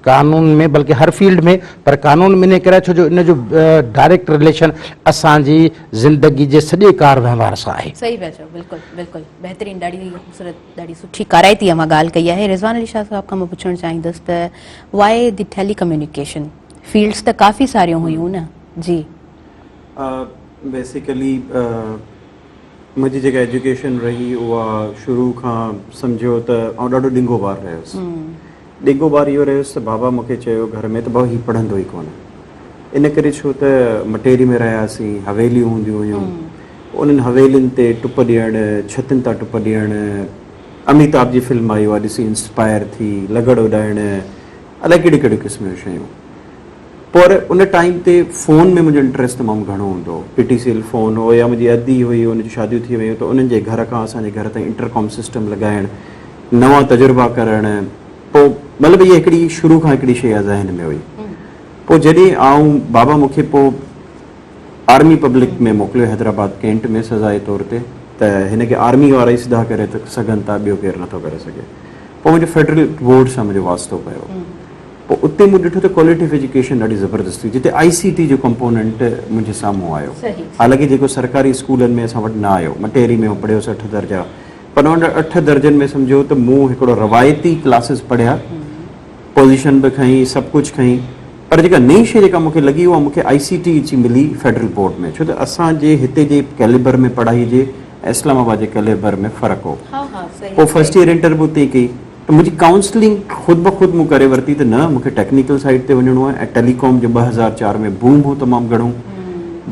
قانون ۾ بلڪه هر فيلڊ ۾ پر قانون ۾ انهي ڪري ڇو جو ان جو ڊائريڪٽ رليشن اسان جي زندگي جي سڄي ڪار وهنوار سان آهي. صحيح پيا چئو بلڪل بلڪل بهترين ڏاڍي خوبصورت ڏاڍي سٺي ڪارائتي اوهان ڳالهه ڪئي آهي رضوان علي شاهه صاحب کان مان پڇڻ چاهيندس ته وائي the tele communication fields ته ڪافي ساريون هيون نه جي. بيسيڪلي منهنجي جيڪا ايجوڪيشن رهي اها شروع کان سمجهو ته آئون ڏاڍو ڏنگو ٻار رهيس ڏنگو ٻار اهو رهيس ته بابا مونکي چيو گهر ۾ ته بابا هي پڙهندو ئي ڪونه ان ڪري ڇو ته مٽيري ۾ رهياسين حويليون هونديون هيون انهن حويلين تي ٽپ ڏيڻ ڇتن تان ٽپ ڏيڻ اميتاب جي فلم آئي اها ڏسي انسپائر ٿي لغڙ اڏائڻ الائي ڪهڙيون ڪهڙيون قسم جون شيون پر ان ٽائيم تي فون ۾ منهنجو انٽريسٽ تمام گهڻو هوندو هو. P T C L phone هو يا منهنجي ادي هئي ان جون شاديون ٿي ويون ته انهن جي گهر کان اسان جي گهر تائين انٽرڪام سسٽم لڳائڻ، نوان تجربا ڪرڻ پوء مطلب اها هڪڙي شروع کان هڪڙي شيء ذهن ۾ هئي. پوء جڏهن آئون بابا مون کي پوء آرمي پبلڪ ۾ موڪليو حيدرآباد ڪينٽ ۾ سزائي طور تي ته هن کي آرمي وارا ئي سڌا ڪري سگهن ٿا ٻيو ڪير نٿو ڪري سگهي. پوء منهنجو فيڊرل بورڊ سان منهنجو واسطو پيو. پوء اتي مون ڏٺو ته ڪوالٽي آف ايجوڪيشن ڏاڍي زبردست هئي جتي آء سي ٽي جو ڪمپوننٽ منهنجي سامهون آيو حالانڪه جيڪو سرڪاري اسڪولن ۾ اسان وٽ نه آيو مٽيري ۾ پڙهيس اٺ درجا پر ان اٺ درجن ۾ سمجهو ته مون هڪڙو روايتي ڪلاسز پڙهيا پوزيشن به کنئي سڀ ڪجهه کنئي پر جيڪا نئين شيء جيڪا مون کي لڳي اها مون کي آء سي ٽي اچي ملي فيڊرل بورڊ ۾ ڇو ته اسان جي هتي جي ڪيليبر ۾ پڙهائي جي ۽ اسلام آباد جي ڪيليبر ۾ فرق هو پوء فرسٽ ايئر انٽر به اتي ئي ڪئي ته منهنجي ڪائونسلنگ خود بخود مون ڪري ورتي ته نه مون کي ٽيڪنيڪل سائيڊ تي وڃڻو آهي ۽ ٽيلي ڪام جو 2004 ۾ بوم هو تمام گهڻو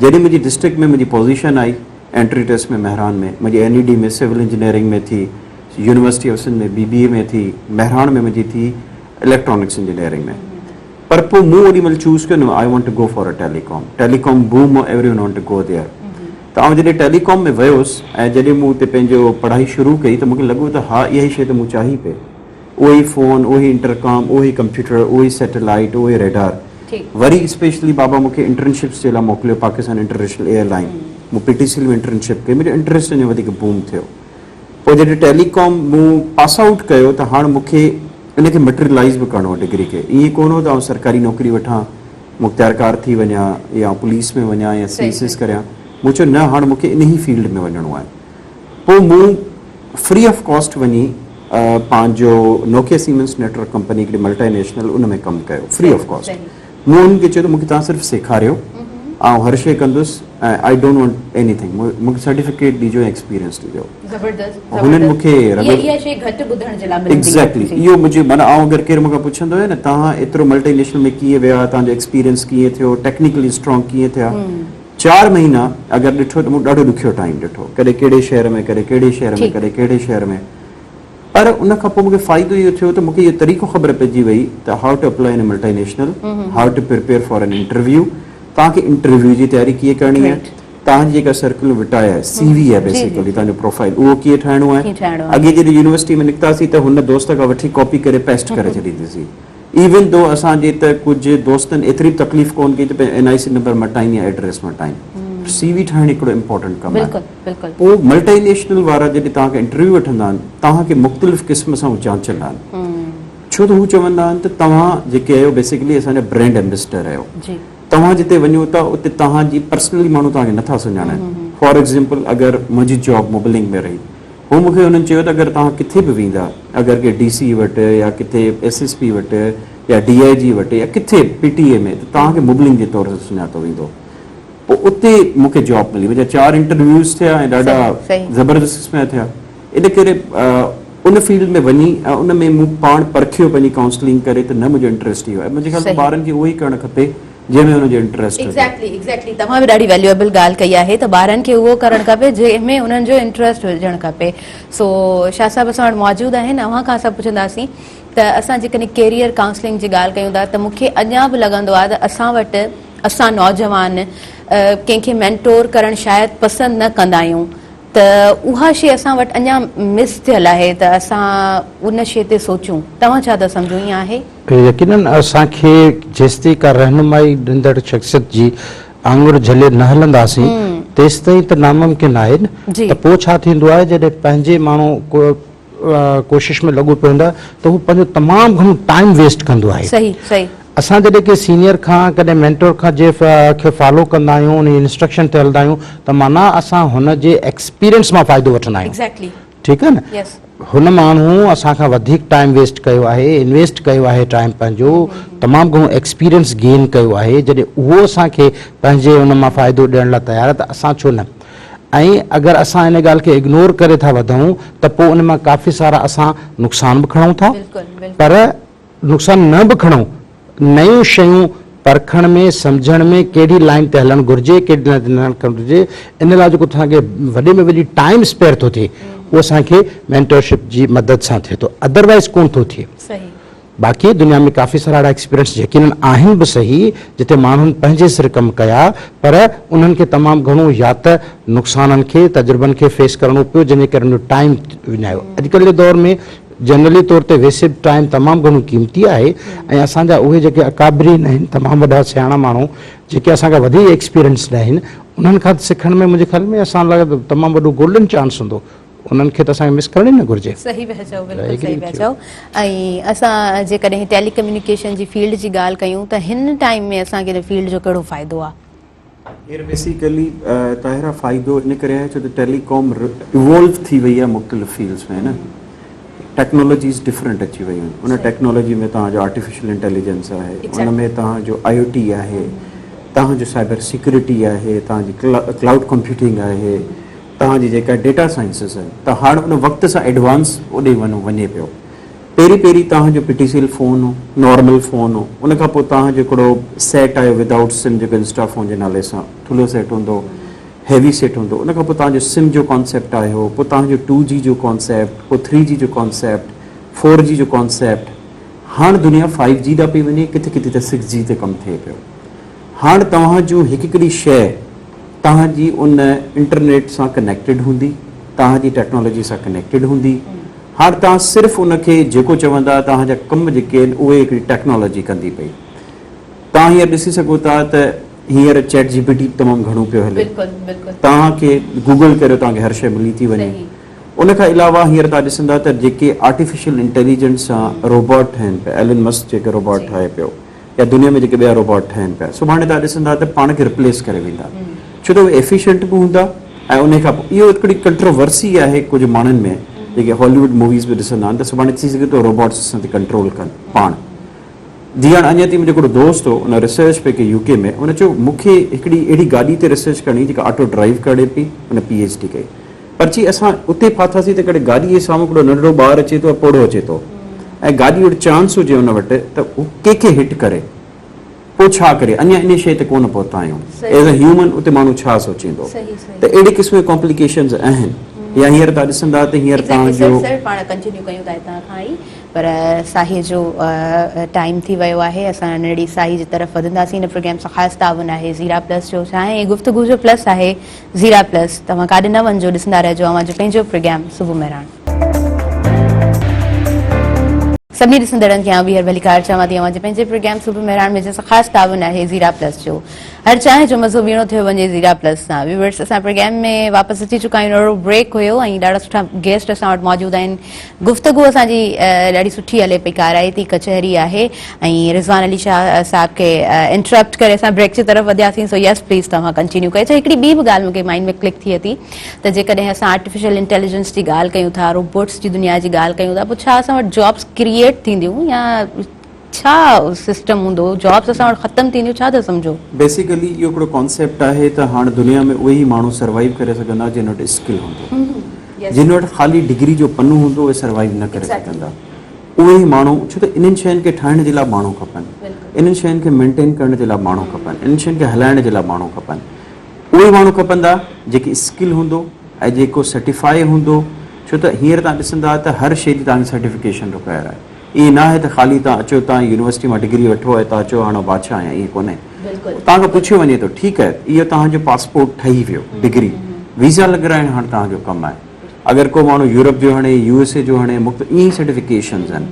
جڏهن منهنجي ڊسٽرڪٽ ۾ منهنجي پوزيشن آئي انٽري ٽيسٽ ۾ مهراڻ ۾ منهنجي اين اي ڊي ۾ سول انجنيئرنگ ۾ ٿي يونيورسٽي آف سنڌ ۾ بي بي اي ۾ ٿي مهراڻ ۾ منهنجي ٿي اليڪٽرانڪس انجنيئرنگ ۾ پر پوء مون اوڏي مهل چوز ڪيو نه I want to go for a telecom telecom boom everyone want to go there. ته آئون جڏهن ٽيليڪام ۾ ويس ۽ جڏهن مون اتي پنهنجو پڙهائي شروع ڪئي ته مون کي لڳو ته ها اها ئي شيء ته مون چاهي پئي. اهو ئي فون، اهو ئي انٽرڪام، اهو ئي ڪمپيوٽر، اهو ئي سيٽلائيٽ، اهو ئي ريڊار. وري اسپيشلي بابا مون کي انٽرنشپس جي لاء موڪليو پاڪستان انٽرنيشنل ايئر لائين. مون پي ٽي سي ۾ انٽرنشپ ڪئي، منهنجو انٽريسٽ اڃا وڌيڪ بوم ٿيو. پوء جڏهن ٽيلي ڪام مون پاس آئوٽ ڪيو ته هاڻ مون کي ان کي مٽيريلائيز به ڪرڻو هو ڊگري کي. ائين ڪونه هو ته آئون سرڪاري نوڪري وٺان، مختيارڪار ٿي وڃان يا پوليس ۾ وڃان يا سي ايس ايس ڪريان. مون چيو نه هاڻ مون کي انهي فيلڊ ۾ وڃڻو آهي. پوء مون فري آف ڪاسٽ وڃي پنهنجو نوڪيا سيمنس نيٽورڪ ڪمپني هڪڙي ملٽي نيشنل ان ۾ ڪم ڪيو فري آف ڪاسٽ. مون انهن کي چيو ته مون کي توهان صرف سيکاريو آئون هر شيء ڪندس ۽ I don't want any thing مون کي سرٽيفڪيٽ ڏجو ۽ ايڪسپيرينس ڏجو. زبردست هنن مون کي اها شيء گهٽ ٻڌڻ جي لاء ملندي آهي. ايگزيڪٽلي اهو منهنجي معنيٰ آئون اگر ڪير مون کان پڇندو هيو نه توهان ايترو ملٽي نيشنل ۾ ڪيئن ويا توهان جو ايڪسپيرينس ڪيئن ٿيو ٽيڪنيڪلي اسٽرانگ ڪيئن ٿيا چار مهينا اگر ڏٺو ته مون ڏاڍو ڏکيو ٽائيم ڏٺو ڪڏهن ڪهڙي شهر ۾ ڪڏهن ڪهڙي شهر ۾ ڪڏهن ڪهڙي شهر ۾ پر ان کان پوء مون کي فائدو اهو ٿيو ته مون کي اهو طريقو خبر پئجي وئي ته how to apply in a multinational how to prepare for an interview توهان کي انٽرويو جي تياري ڪيئن ڪرڻي آهي توهان جي جيڪا سرڪل وٽائي آهي سي وي آهي بيسيڪلي توهان جو پروفائل اهو ڪيئن ٺاهڻو آهي اڳي جڏهن يونيورسٽي ۾ نڪتاسين ته هن دوست کان وٺي ڪاپي ڪري پيسٽ ڪري ڇڏينديسين ايون دو اسان جي ته ڪجهه دوستن ايتري به تڪليف ڪون ڪئي ته پنهنجو اين آء سي نمبر مٽائين يا ايڊريس مٽائين. سي وي ٺاهڻ هڪڙو امپورٽنٽ ڪم آهي. پوء ملٽي نيشنل وارا جڏهن توهان کان انٽرويو وٺندا آهن توهان کي مختلف قسم سان هو جانچندا آهن. ڇو ته هو چوندا آهن ته توهان جيڪي آهيو بيسيڪلي اسان جا برينڊ ايمبيسڊر آهيو. توهان جتي وڃو ٿا اتي توهان جي پرسنلي ماڻهو توهان کي نٿا سڃاڻن. فار ايگزيمپل اگر منهنجي جاب موبلنگ ۾ رهي هو مون کي انهن چيو ته اگر توهان ڪٿي به ويندا اگر ڪي ڊي سي وٽ يا ڪٿي ايس ايس پي وٽ يا ڊي I جي وٽ يا ڪٿي به پي ٽي اي ۾ ته توهان کي مبلنگ جي طور تي سڃاتو ويندو پوء اتي مون کي جاب ملي منهنجا چار انٽرويوز ٿيا ۽ ڏاڍا زبردست قسم جا ٿيا ان ڪري ان فيلڊ ۾ وڃي ۽ ان ۾ مون پاڻ پرکيو پنهنجي ڪائونسلنگ ڪري ته نه منهنجو انٽريسٽ اهو آهي منهنجي خيال ۾ ٻارن کي اهو ئي ڪرڻ کپي جنهن ۾ ان جو انٽريسٽ هجي. ايگزيڪٽلي ايگزيڪٽلي توهان به ڏاڍي ويليوئبل ڳالهه ڪئي آهي ته ٻارن کي اهو ڪرڻ کپي جنهن ۾ انهن جو انٽريسٽ هجڻ کپي سو شاهه صاحب اسان وٽ موجود آهن اوهان کان اسان پڇنداسين ته اسان جيڪڏهن ڪيريئر ڪائونسلنگ جي ڳالهه ڪيون ٿا ته مون کي اڃا به لڳندو آهي ته اسان وٽ اسان نوجوان ڪنهن کي مينٽور ڪرڻ شايد پسند نه ڪندا آهيون ته اها شيء اسان وٽ اڃا مس ٿيل آهي ته اسان ان شيء تي سوچون توهان ڇا ٿا سمجهو ائين آهي؟ يقينن اسان کي جيستائين ڪا رهنمائي ڏيندڙ شخصيت جي آڱر جهلي نه هلنداسين تيستائين ته ناممڪن آهي نه ته پوء ڇا ٿيندو آهي جڏهن پنهنجي ماڻهو ڪوشش ۾ لڳو پيو هوندو آهي ته هو پنهنجو تمام گهڻو ٽائيم ويسٽ ڪندو آهي. صحيح صحيح. اسان جڏهن ڪنهن سينيئر کان ڪڏهن مينٽور کان جي کي فالو ڪندا آهيون ان جي انسٽرڪشن تي هلندا آهيون ته معنيٰ اسان هن جي ايڪسپيرينس مان فائدو وٺندا آهيون. Exactly. ٺيڪ آهي نه. Yes. هن ماڻهو اسان کان وڌيڪ ٽائيم ويسٽ ڪيو آهي انويسٽ ڪيو آهي ٽائيم پنهنجو تمام گهڻو ايڪسپيرينس گين ڪيو آهي جڏهن اهو اسان کي پنهنجي ان مان فائدو ڏيڻ لاء تيار آهي ته اسان ڇو نه ۽ اگر اسان ان ڳالهه کي اگنور ڪري ٿا وڌون ته پوء ان مان ڪافي سارا اسان نقصان به کڻون ٿا پر نقصان نه به کڻون نيون شيون پرکڻ ۾ سمجهڻ ۾ ڪهڙي لائين تي هلڻ گهرجي ڪهڙي لائين تي نه هلڻ گهرجي ان لاء جيڪو اسان کي وڏي ۾ وڏي ٽائيم اسپيئر ٿو ٿئي اهو اسان کي مينٽورشپ جي مدد سان ٿئي ٿو ادروائز ڪونه ٿو ٿئي. باقي دنيا ۾ ڪافي سارا اهڙا ايڪسپيرينس يقينن آهن به صحيح جتي ماڻهن پنهنجي سر ڪم ڪيا پر انهن کي تمام گهڻو يا ته نقصانن کي تجربن کي فيس ڪرڻو پيو جنهن جي ڪري انهن جو ٽائيم وڃايو اڄڪلهه جي دور ۾ جنرلي طور تي ويسي به ٽائيم تمام گهڻو قيمتي آهي ۽ اسان جا اهي جيڪي اڪابرين آهن تمام وڏا سياڻا ماڻهو جيڪي اسان کان وڌيڪ ايڪسپيرينسڊ آهن انهن کان سکڻ ۾ منهنجي خيال ۾ اسان لاء تمام وڏو گولڊن چانس هوندو انهن کي ته اسان کي مس ڪرڻ ئي نه گهرجي. صحيح پيا چئو بلڪل صحيح پيا چئو ۽ اسان جيڪڏهن ٽيلي ڪميونيڪيشن جي فيلڊ جي ڳالهه ڪيون ته هن ٽائيم ۾ اسان کي ان فيلڊ جو ڪهڙو فائدو آهي؟ هينئر بيسيڪلي طاهره فائدو ان ڪري آهي ڇو ته ٽيلي ڪام ايوالو ٿي وئي آهي مختلف فيلڊز ۾ نه ٽيڪنالاجيز ڊفرنٽ اچي ويون آهن ان ٽيڪنالاجي ۾ توهان جو آرٽيفيشل انٽيليجنس آهي ان ۾ توهان جو آئي او ٽي آهي توهان جو سائبر سيڪيورٽي آهي توهان جي ڪلائوڊ ڪمپيوٽنگ آهي توهان جي جيڪا ڊيٽا سائنسز آهي ته هاڻ ان وقت سان ايڊوانس اوڏي وڃي پيو. پهرين پهرين توهان جو پي ٽي سي ايل فون هو، نارمل فون هو، ان کان پوء توهان جو هڪڙو سيٽ آيو ودائوٽ سم جيڪو انسٽا فون جي نالي سان ٿلهو سيٽ هوندو هو، هيوي سيٽ هوندو هو، ان کان پوء توهان جو سم جو ڪانسيپٽ آيو، پوء توهان جو ٽو جي جو ڪانسيپٽ، پوء ٿري جي جو ڪانسيپٽ، فور جي جو ڪانسيپٽ، هاڻ دنيا فائيو جي ڏانهن پئي وڃي، ڪٿي ڪٿي ته سڪس جي تي ڪم ٿئي پيو. هاڻ توهان جو هڪ هڪڙي شيء توهان جي ان انٽرنيٽ سان ڪنيڪٽيڊ هوندي، توهان جي ٽيڪنالاجي سان ڪنيڪٽيڊ هوندي. هاڻ توهان صرف ان کي جيڪو چوندا توهان جا ڪم جيڪي آهن اهي هڪڙي ٽيڪنالاجي ڪندي پئي. توهان هينئر ڏسي سگهو ٿا ته هينئر چيٽ جي پي ٽي تمام گهڻو پيو هلي. توهان کي گوگل ڪريو توهان کي هر شيء ملي ٿي وڃي. ان کان علاوه هينئر توهان ڏسندا ته جيڪي آرٽيفيشل انٽيليجنس سان روبوٽ ٺهن پيا، ايلن مسڪ جيڪي روبوٽ ٺاهي پيو يا دنيا ۾ جيڪي ٻيا روبوٽ ٺهن پيا، سڀاڻي توهان ڏسندا ته پاڻ کي رپليس ڪري ويندا، ڇو ته اهي ايفيشنٽ به هوندا ۽ انهي کان پوء اهو هڪڙي ڪنٽروورسي آهي ڪجهه ماڻهن ۾ جيڪي هاليووڊ موويز به ڏسندا آهن ته سڀاڻي ٿي سگهي ٿو روبوٽس اسان تي ڪنٽرول ڪن پاڻ. جي هاڻ اڃا تائين منهنجو هڪڙو دوست هو ان ريسرچ پئي ڪئي يو ڪي ۾ ان چيو مون کي هڪڙي اهڙي گاڏي تي ريسرچ ڪرڻي جيڪا آٽو ڊرائيو ڪري پئي ان پي ايڇ ڊي ڪئي پر چي اسان اتي ڦاٿاسين ته ڪڏهن گاڏي جي سامهون هڪڙو ننڍڙو ٻار اچي ٿو ۽ پوڙهو اچي ٿو ۽ گاڏي وٽ چانس هجي ان وٽ ته هو ڪنهن کي هٽ ڪري پوء ڇا ڪري اڃا انهي شيء تي ڪونه پهتا آهيون ايز اي هيومن اتي ماڻهو ڇا سوچيندو ته اهڙي قسم جون ڪامپليڪيشنز آهن يا هينئر توهان ڏسندا ته هينئر توهان جو سر پاڻ ڪنٽينيو ڪيون ٿا هتان کان ئي پر ساهي جو ٽائيم ٿي ويو آهي اسان ننڍڙي ساهي جي طرف وڌنداسين هن پروگرام سان خاص تعاون آهي زيرا پلس جو چانهه ۽ گفتگو جو پلس آهي زيرا پلس توهان ڪاڏي نه وڃجو ڏسندا رهجو اوهان جو پنهنجو پروگرام صبح مهراڻ. سڀني ڏسندڙن کي آئون ٻيهر ڀليڪار چوان ٿي اوهان جي پنهنجي پروگرام صبح مهراڻ ۾ جنهن سان خاص تعاون آهي زيرا پلس جو. هر چانهه جو مزو ٻيڻو ٿيو وڃي زيرا پلس سان. ويورس اسان پروگرام ۾ واپس اچي چڪا آهيون ننڍڙو بريڪ هيو ۽ ڏاڍا سٺا گيسٽ اسان وٽ موجود آهن گفتگو اسان جي ڏاڍي سٺي هلي پئي ڪارائتي ڪچهري آهي ۽ رضوان علي شاهه صاحب کي انٽرپٽ ڪري اسان بريڪ جي طرف وڌياسين سو يس پليز توهان ڪنٽينيو ڪيو. اڇا هڪڙي ٻي به ڳالهه مونکي مائنڊ ۾ ڪلڪ ٿئي ٿي ته جيڪڏهن اسان آرٽيفيشل انٽيليجنس جي ڳالهه ڪيون ٿا روبوٽس جي دنيا جي ڳالهه ڪيون ٿا پوء ڇا اسان وٽ جابس ڪريئيٽ ٿينديون يا ڇا سسٽم هوندو جابس اسان وٽ ختم ٿينديون ڇا ٿا سمجهو؟ بيسيڪلي اهو هڪڙو ڪانسيپٽ آهي ته هاڻ دنيا ۾ اهي ئي ماڻهو سروائيو ڪري سگهندا جن وٽ اسڪل هوندو جن وٽ خالي ڊگري جو پنو هوندو اهي سروائيو نه ڪري سگهندا اهي ئي ماڻهو ڇو ته انهن شين کي ٺاهڻ جي لاء ماڻهو کپن انهن شين کي مينٽين ڪرڻ جي لاء ماڻهو کپن انهن شين کي هلائڻ جي لاء ماڻهو کپن اهي ئي ماڻهو کپندا جيڪي اسڪل هوندو ۽ جيڪو سرٽيفائي هوندو ڇو ته هينئر توهان ڏسندا ته هر شي جي توهان کي سرٽيفڪيشن رڪوائر آهي ائين نه آهي ته خالي توهان اچو توهان يونيورسٽي مان ڊگري وٺو ۽ توهان چئو هاڻ بادشاهه آهيان ائين ڪونهي توهان کان پڇيو وڃي ٿو ٺيڪ آهي اهو توهان جو پاسپورٽ ٺهي ويو ڊگري ويزا لڳرائڻ هاڻ توهان جو ڪم آهي اگر ڪو ماڻهو يورپ جو هڻي يو ايس اي جو هڻي مختلف ائين ئي سرٽيفڪيشنز آهن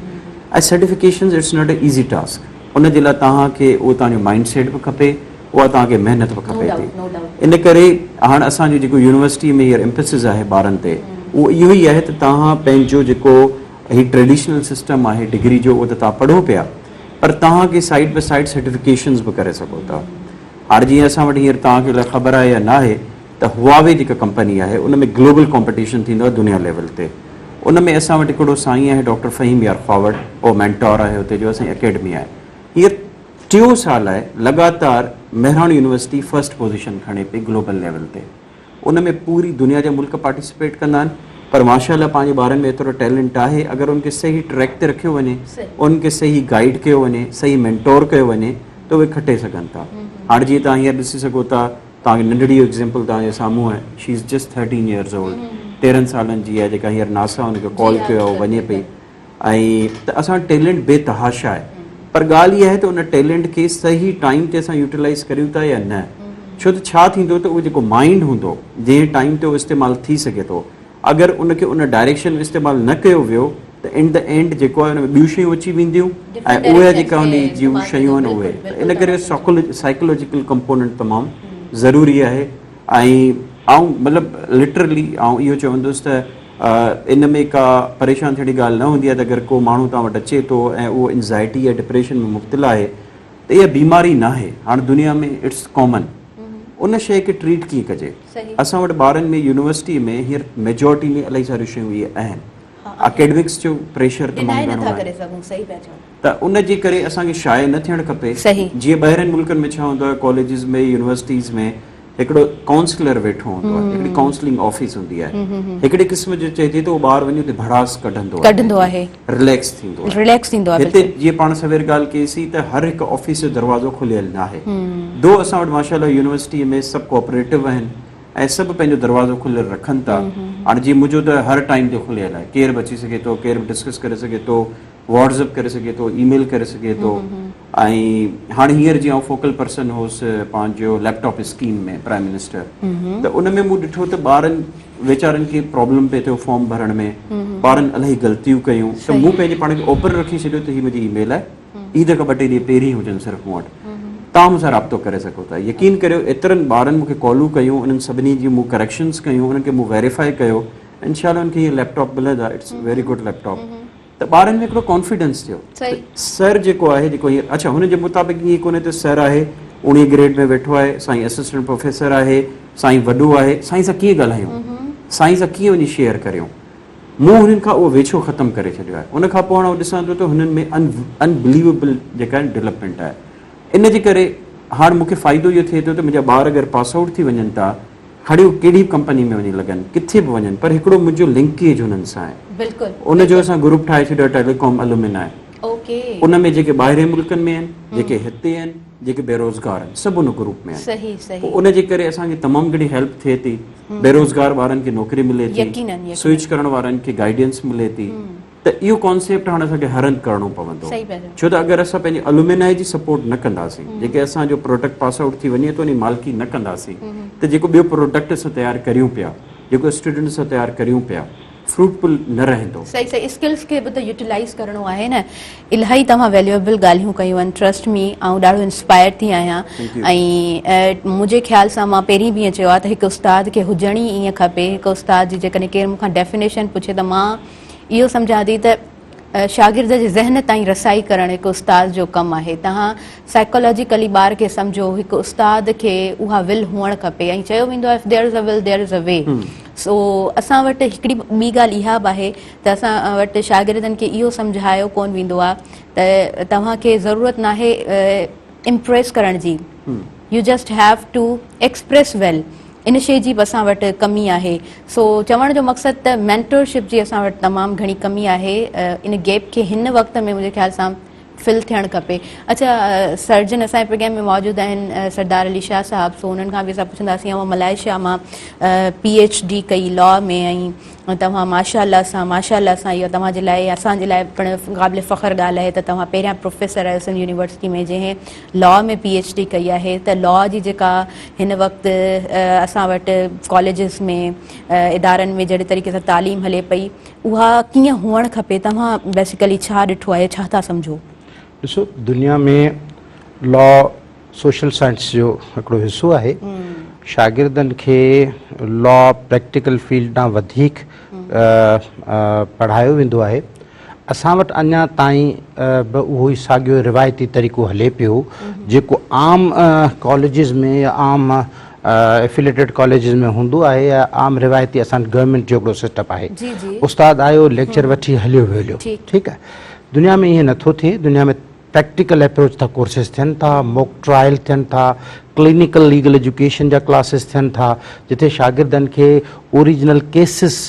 ۽ certifications it's not a easy task ان جي لاء توهان کي اهو توهان جو مائنڊ سيٽ به کپي اها توهان کي محنت به کپي ٿي ان ڪري هاڻ اسان جو جيڪو يونيورسٽي ۾ هينئر امفيسز آهي ٻارن تي اهو اهو ئي آهي ته توهان پنهنجو جيڪو هي ٽريڊيشنل سسٽم آهي ڊگري جو اهو ته توهان پڙهو پيا پر توهان کي سائيڊ باء سائيڊ سرٽيفڪيشنز به ڪري سگهو ٿا هاڻ جيئن اسان وٽ هينئر توهان کي الائي خبر آهي يا ناهي ته هواوي جيڪا ڪمپني آهي ان ۾ گلوبل ڪامپيٽيشن ٿيندو آهي دنيا ليول تي ان ۾ اسان وٽ هڪڙو سائين آهي ڊاڪٽر فهيم يار خواوڙ اهو مينٽور آهي اتي جو اسان جي اڪيڊمي آهي هينئر ٽيون سال آهي لڳاتار مهراڻ يونيورسٽي فرسٽ پوزيشن کڻي پئي گلوبل ليول تي ان ۾ پوري دنيا جا ملڪ پارٽيسپيٽ ڪندا آهن پر ماشاء الله پنهنجي ٻارن ۾ ايترو ٽيلنٽ آهي اگر ان کي صحيح ٽريڪ تي رکيو وڃي ان کي صحيح گائيڊ ڪيو وڃي صحيح مينٽور ڪيو وڃي ته اهي کٽي سگهن ٿا هاڻ جيئن توهان هينئر ڏسي سگهو ٿا توهان کي ننڍڙي جو ايگزيمپل توهان جي سامهون آهي she is just 13 years old 13 سالن جي آهي جيڪا هينئر ناسا ان کي ڪال ڪيو آهي وڃي پئي ۽ ته اسان ٽيلنٽ بي تحاشا آهي پر ڳالهه اها آهي ته ان ٽيلنٽ کي صحيح ٽائيم تي اسان يوٽيلائز ڪريون ٿا يا نه ڇو ته ڇا ٿيندو ته اهو جيڪو مائنڊ هوندو جنهن ٽائيم تي اهو استعمال ٿي سگهي ٿو اگر ان کي ان ڊائريڪشن ۾ استعمال نه ڪيو ويو ته ان the and جيڪو آهي ان ۾ ٻيون شيون اچي وينديون ۽ اهي جيڪا ان جون شيون آهن اهي ته ان ڪري سائيڪولوجيڪل ڪمپوننٽ تمام ضروري آهي ۽ آئون مطلب لٽرلي آئون اهو چوندس ته ان ۾ ڪا پريشان ٿيڻ جي ڳالهه نه هوندي آهي ته اگر ڪو ماڻهو توهان وٽ اچي ٿو ۽ اهو انزائٽي يا ڊپريشن ۾ مبتلا آهي ته اها بيماري ناهي هاڻ دنيا ۾ it's common ان شيء کي ٽريٽ ڪيئن ڪجي اسان وٽ ٻارن ۾ يونيورسٽي ۾ هينئر ميجورٽي ۾ الاهي ساريون شيون اهي آهن اڪيڊمڪس جو پريشر تمام گهڻو آهي ته ان جي ڪري اسان کي شايع نه ٿيڻ کپي جيئن ٻاهرين ملڪن ۾ ڇا هوندو آهي ڪاليجز ۾ يونيورسٽيز ۾ هڪڙو ڪائونسلر ويٺو هوندو آهي هڪڙي ڪائونسلنگ آفيس هوندي آهي هڪڙي قسم جو چئجي ته اهو ٻار وڃي اتي ڀڙاس ڪڍندو ڪڍندو آهي رليڪس ٿيندو آهي رليڪس ٿيندو آهي هتي جيئن پاڻ سوير ڳالهه ڪئي سي ته هر هڪ آفيس جو دروازو کليل ناهي دو اسان وٽ ماشاءالله يونيورسٽي ۾ سڀ ڪوآپريٽو آهن ۽ سڀ پنهنجو دروازو کليل رکن ٿا هاڻي جيئن منهنجو ته هر ٽائيم تي کليل آهي ڪير به اچي سگهي ٿو ڪير به ڊسڪس ڪري سگهي ٿو واٽس اپ ڪري سگهي ٿو اي ميل ڪري سگهي ٿو ۽ هاڻي هينئر جيئن آئون فوڪل پرسن هوس پنهنجو laptop scheme ۾ prime minister ته ان ۾ مون ڏٺو ته ٻارن ويچارن کي پرابلم پئي ٿيو فارم ڀرڻ ۾ ٻارن الاهي غلطيون ڪيون ته مون پنهنجي پاڻ کي اوپن رکي ڇڏيو ته هي منهنجي اي ميل آهي عيد کان ٻه ٽي ڏينهن پهرين هجن صرف مون وٽ توهان مون سان رابطو ڪري سگهو ٿا يقين ڪريو ايترن ٻارن مون کي ڪالون ڪيون انهن سڀني جون مون ڪريڪشنس ڪيون انهن کي مون ويريفائي ڪيو انشاء الله انهن کي هي ليپ ٽاپ ملندا it's very good lap top ته ٻارن ۾ هڪڙو ڪانفيڊنس ٿيو ته سر جيڪو آهي جيڪو هينئر اڇا هن جي مطابق ائين ڪونهي ته سر آهي اوڻيهه گريڊ ۾ ويٺو آهي سائين اسسٽنٽ پروفيسر آهي سائين وڏو آهي سائين سان ڪيئن ڳالهايون سائين سان ڪيئن وڃي شيئر ڪريون مون هنن کان اهو ويڇو ختم ڪري ڇڏيو آهي ان کان پوء هاڻ آئون ڏسان ٿو ته هنن ۾ انبليويبل جيڪا آهي ڊولپمينٽ آهي ان جي ڪري هاڻ مون کي فائدو اهو ٿئي ٿو ته منهنجا ٻار اگر پاس آئوٽ ٿي وڃن ٿا کڻي هو ڪهڙي به ڪمپني ۾ وڃي لڳن، ڪٿي به وڃن پر هڪڙو منهنجو لنڪيج هنن سان آهي. بلڪل. ان جو اسان گروپ ٺاهي ڇڏيو آهي ٽيليڪام الومنائي. اوڪي. ان ۾ جيڪي ٻاهرين ملڪن ۾ آهن، جيڪي هتي آهن، جيڪي بيروزگار آهن سڀ ان گروپ ۾ آهن. صحيح صحيح. پوء ان جي ڪري اسان کي تمام گهڻي هيلپ ٿئي ٿي. بيروزگار ٻارن کي نوڪري ملي ٿي. يقينن يقينن. سوئچ ڪرڻ وارن کي گائيڊنس ملي ٿي. ته اهو ڪانسيپٽ هاڻ اسان کي هر هنڌ ڪرڻو پوندو ڇو ته اگر اسان پنهنجي الومينائي جي سپورٽ نه ڪنداسين جيڪي اسان جو پروڊڪٽ پاس آئوٽ ٿي وڃي ٿو ان جي مالڪي نه ڪنداسين ته جيڪو ٻيو پروڊڪٽ اسان تيار ڪريون پيا جيڪو اسٽوڊنٽ اسان تيار ڪريون پيا فروٽفل نه رهندو. صحيح صحيح اسڪلز کي به ته يوٽيلائز ڪرڻو آهي نه. الاهي توهان ويليوئبل ڳالهيون ڪيون آهن ٽرسٽ مي آئون ڏاڍو انسپائر ٿي آهيان ۽ منهنجي خيال سان مان پهرين به ائين چيو آهي ته هڪ استاد کي هجڻ ئي ائين کپي هڪ استاد جي جيڪڏهن ڪير مون کان ڊيفينيشن پڇي ته مان اهو سمجهان ٿي ته شاگرد جي ذهن تائين رسائي ڪرڻ هڪ استاد جو ڪم آهي. توهان سائيڪالاجيڪلي ٻار کي سمجهو، هڪ استاد کي اها ول هئڻ کپي ۽ چيو ويندو آهي if there is a will there is a way. سو اسان وٽ هڪڙي ٻي ڳالهه اها به آهي ته اسان وٽ شاگردن کي اهو سمجهايو ڪونه ويندو آهي ته توهان کي ضرورت ناهي امپريس ڪرڻ جي you just have to express well ان شيء جي به اسان وٽ ڪمي آهي سو چوڻ جو مقصد ته مينٽورشپ جي اسان وٽ تمام گهڻي ڪمي آهي ان گيپ کي هن وقت ۾ منهنجي خيال سان فل ٿيڻ کپي اڇا سرجن اسان جي پروگرام ۾ موجود آهن سردار علي شاهه صاحب سو انهن کان به اسان پڇنداسين اوهان ملائيشيا مان پي ايڇ ڊي ڪئي لا ۾ ۽ توهان ماشاء الله سان ماشاء الله سان اهو توهان جي لاء اسان جي لاء پڻ قابل فخر ڳالهه آهي ته توهان پهريان پروفيسر آهيو سنڌ يونيورسٽي ۾ جنهن لا ۾ پي ايڇ ڊي ڪئي آهي ته لا جي جيڪا هن وقت اسان وٽ ڪاليجز ۾ ادارن ۾ جهڙي طريقي سان تعليم هلي پئي اها ڪيئن هئڻ کپي توهان بيسيڪلي ڇا ڏٺو آهي ڇا ٿا سمجهو؟ ڏسو دنيا ۾ لا سوشل سائنس جو هڪڙو حصو آهي شاگردن کي لا پريڪٽيڪل فيلڊ ڏانهن وڌيڪ پڙهايو ويندو آهي اسان وٽ اڃا تائين به اهو ئي ساڳيو روايتي طريقو هلي پيو جيڪو عام ڪاليجز ۾ يا عام افيليٽيڊ ڪاليجز ۾ هوندو آهي يا عام روايتي اسان وٽ گورنمينٽ جو هڪڙو سيٽ اپ آهي استاد آيو ليڪچر وٺي هليو ويو هليو ٺيڪ آهي دنيا ۾ ائين نٿو ٿئي دنيا ۾ پريڪٽيڪل اپروچ ٿا ڪورسز ٿين ٿا موڪ ٽرائل ٿين ٿا ڪلينيڪل ليگل ايجوڪيشن جا ڪلاسز ٿين ٿا جتي شاگردن کي اوريجنل ڪيسز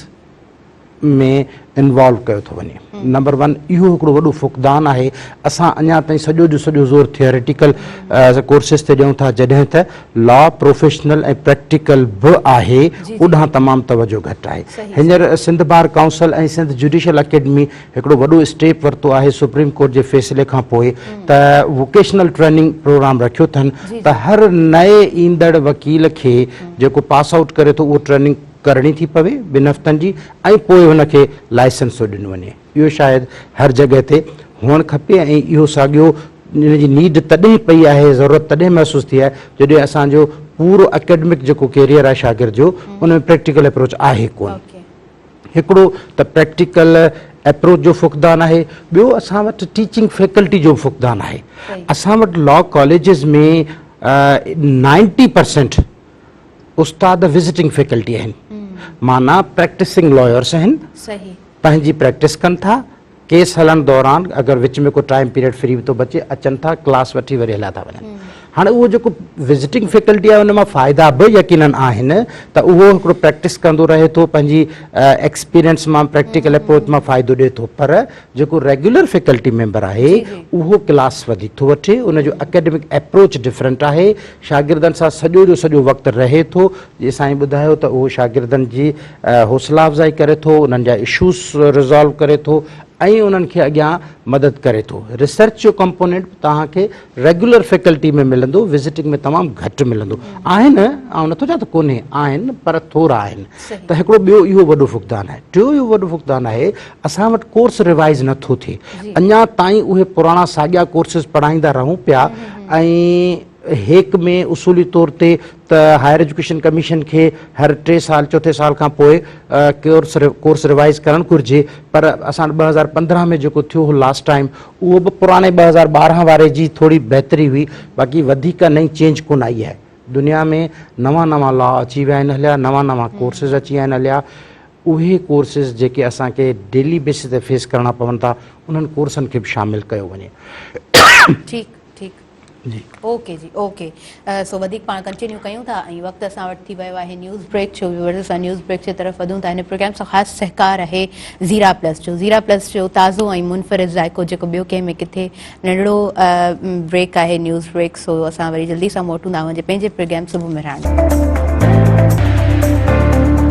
۾ انوالو ڪيو ٿو وڃي. نمبر ون اهو هڪڙو وڏو فقدان آهي اسان اڃا تائين سڄو جو سڄو زور ٿيوريٽيڪل ڪورسز تي ڏيون ٿا جڏهن ته لا پروفيشنل ۽ پريڪٽيڪل به آهي اوڏانهن تمام توجه گهٽ آهي. هينئر Sindh bar council ۽ Sindh judicial academy هڪڙو وڏو اسٽيپ ورتو آهي سپريم ڪورٽ جي فيصلي کان پوء ته ووڪيشنل ٽريننگ پروگرام رکيو اٿن ته هر نئين ايندڙ وڪيل کي جيڪو پاس آئوٽ ڪري ٿو اهو ٽريننگ ڪرڻي ٿي پوي ٻن هفتن جي ۽ پوء هن کي لائسنس ٿو ڏنو وڃي. اهو شايد هر جڳهه تي هئڻ کپي ۽ اهو ساڳيو ان جي نيڊ تڏهن پئي آهي ضرورت تڏهن محسوس ٿي آهي جڏهن اسان جو پورو اڪيڊمڪ جيڪو ڪيريئر آهي شاگرد جو ان ۾ پريڪٽيڪل اپروچ آهي ڪونه. هڪڙو ته پريڪٽيڪل اپروچ جو فقدان آهي ٻيو اسان وٽ ٽيچنگ فيڪلٽي جو به فقدان آهي. اسان وٽ لا ڪاليجز ۾ نائنٽي پرسينٽ استاد وزٽنگ فيڪلٽي آهن معنيٰ پريڪٽسنگ لائرس آهن پنهنجي پريڪٽس ڪن ٿا ڪيس هلڻ دوران اگر وچ ۾ ڪو ٽائيم پيريڊ فري ٿو بچي اچن ٿا ڪلاس وٺي وري هليا ٿا وڃن هاڻي اهو جيڪو وزٽنگ فيڪلٽي آهي ان مان فائدا به يقينن آهن ته اهو هڪڙو پريڪٽس ڪندو رهي ٿو پنهنجي ايڪسپيرينس مان پريڪٽيڪل اپروچ مان فائدو ڏي ٿو پر جيڪو ريگيولر فيڪلٽي ميمبر آهي اهو ڪلاس وڌيڪ ٿو وٺي ان جو اڪيڊمڪ اپروچ ڊفرنٽ آهي شاگردن سان سڄو جو سڄو وقت رهي ٿو جي سائين ٻڌايو ته اهو شاگردن جي حوصلا افزائي ڪري ٿو انهن جا اشوز ريزالو ڪري ٿو ۽ انهن کي اڳيان مدد ڪري ٿو. ريسرچ جو ڪمپونينٽ به توهان کي ريگيولر فيڪلٽي ۾ ملندو، وزٽنگ ۾ تمام گهٽ ملندو. آهن، آئون نٿو چوان ته ڪونهي، آهن پر ٿورا آهن. ته هڪڙو ٻيو اهو وڏو فقدان آهي. ٽيون اهو وڏو فقدان آهي اسان وٽ ڪورس ريوائز نٿو ٿئي. اڃا تائين اهي پراڻا ساڳيا ڪورسز پڙهائيندا رهون پيا ۽ هيڪ ۾ اصولي طور تي ته هائر ايجوڪيشن ڪميشن کي هر ٽي سال چوٿين سال کان پوء ڪورس ڪورس ريوائز ڪرڻ گهرجي پر اسان وٽ 2015 ۾ جيڪو ٿيو هو لاسٽ ٽائيم اهو به پراڻي 2012 واري جي ٿوري بهتري هئي باقي وڌيڪ نئين چينج ڪونه آئي آهي دنيا ۾ نوان نوان لا اچي ويا آهن هليا نوان نوان ڪورسز اچي ويا آهن هليا اهي ڪورسز جيڪي اسان کي ڊيلي بيسس تي فيس ڪرڻا پون ٿا انهن ڪورسن کي به شامل ڪيو وڃي. ٺيڪ ٺيڪ جي. اوڪي جي اوڪي سو وڌيڪ پاڻ ڪنٽينيو ڪيون ٿا ۽ وقت اسان وٽ ٿي ويو آهي نيوز بريڪ جو ويورز اسان نيوز بريڪ جي طرف وڌون ٿا هن پروگرام سان خاص سهڪار آهي زيرا پلس جو زيرا پلس جو تازو ۽ منفرد ذائقو جيڪو ٻيو ڪنهن ۾ ڪٿي ننڍڙو بريڪ آهي نيوز بريڪ سو اسان وري جلدي سان موٽون ٿا اوهان جي پنهنجي پروگرام صبح مهراڻ.